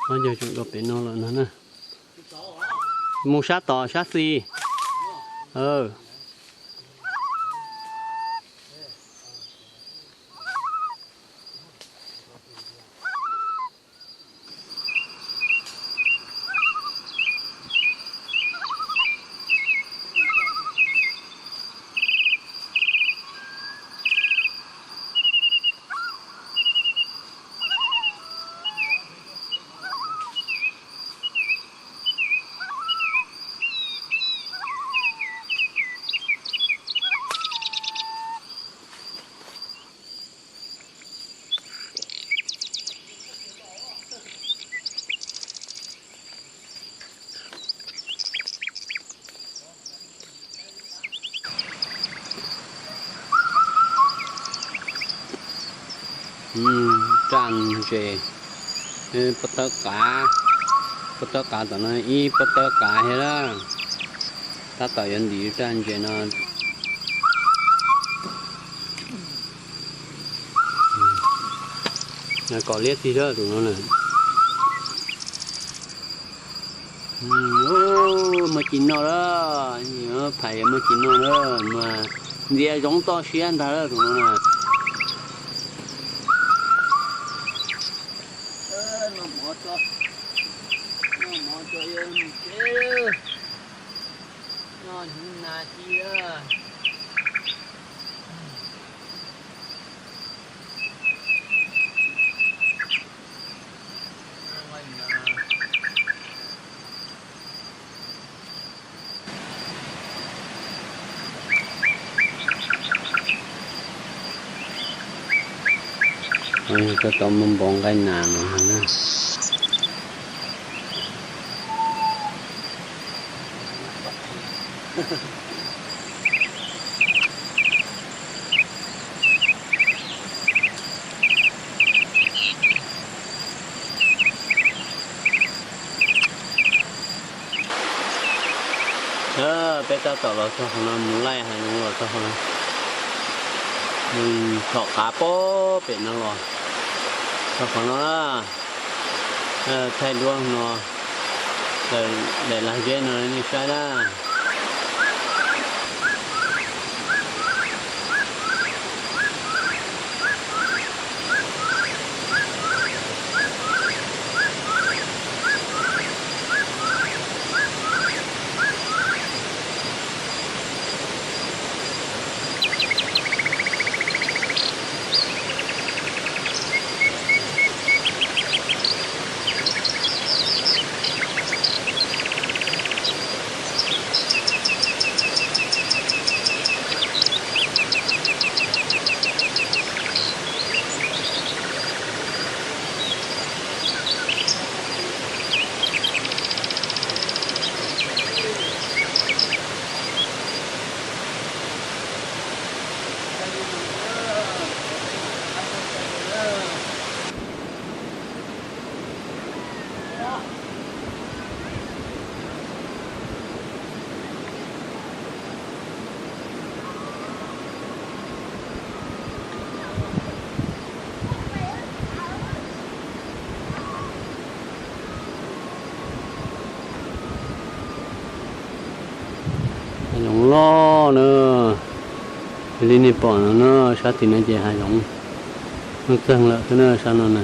Ob yawg tseem dua pem no lawm no na. Mus sab tod sab xis. Raj ntses, pob tawb qav, pob tawb qav tom no ib pob tawb qav thiab lawm. Tab tom yuav ntim raj ntses no. Kom liab txig lawm tus no na. Muaj ci noj lawm, phais muaj ci noj lawm, mas ntxias zoov toj siab ntag lawm tus no na. Tab tom mus npog nqaij nas no na. Peb tab tom los txog qhov no, mus laij hav zoov los txog qhov no. Thaum qav pem no los txog qhov no na. Thaij duab no, daim lag zeb no nej saib na. Hav zoov loj na, li nej pom no na, sab tim no ces hav zoov, muaj txeeg lawm xwb na sab no na.